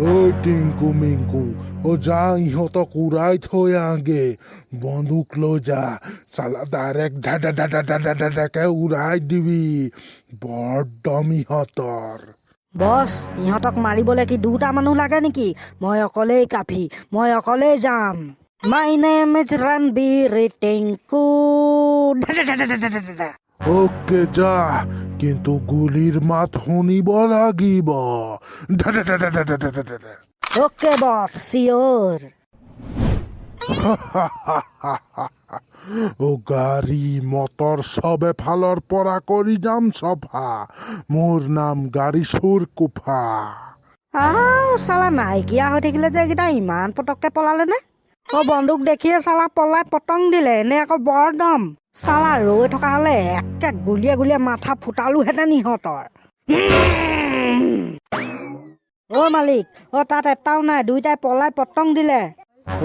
ঐ টিংকু মিংকু, অ যা, ইহঁতক উৰাই থৈ আহগে। বন্দুক লৈ যা, চালা ডাইৰেক্ট ঢা ঢা ঢা ঢা ঢা ঢাকে উৰাই দিবি। বৰ দম ইহঁতৰ। বছ, ইহঁতক মাৰিবলৈ কি দুটা মানুহ লাগে নেকি? মই অকলেই কাফি, মই অকলেই যাম। My name is Ranbir Tinku. Okay, যা, কিন্তু গুলিৰ মাত শুনিব লাগিব। ধা ধা ধা ধা ধা ধা ধা ধা। অ'কে বছ, চিয়'ৰ। অ গাড়ী মটৰ চব এফালৰ পৰা কৰি যাম চফা। মোৰ নাম গাড়ী চোৰ কোফা। আও চালা, নাইকিয়া হৈ থাকিলে যে এইকেইটা ইমান পটককে পলালে নে? অ বন্দুক দেখিয়ে চালা পলাই পতং দিলে। এনে আকৌ বৰ দম চালা, ৰৈ থকা হ'লে একে গুলিয়াই গুলিয়াই মাথা ফুটালোহেঁতেন ইহঁতৰ। অ মালিক, অ তাত এটাও নাই, দুইটাই পলাই পতং দিলে।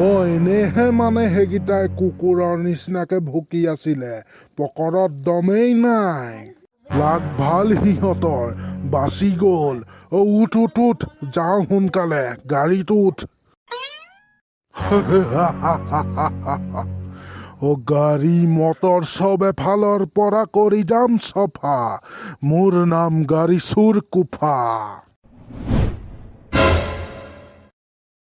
অ এনেহে মানে সেইকেইটাই কুকুৰৰ নিচিনাকে ভুকি আছিলে, পকৰত দমেই নাই। লাক ভাল সিহঁতৰ, বাচি গ'ল। অ উঠ উঠ উঠ, যাওঁ সোনকালে, গাড়ীত উঠ। অ গাড়ী মটৰ চব এফালৰ পৰা কৰি যাম চফা। মোৰ নাম গাড়ী চোৰ কোফা।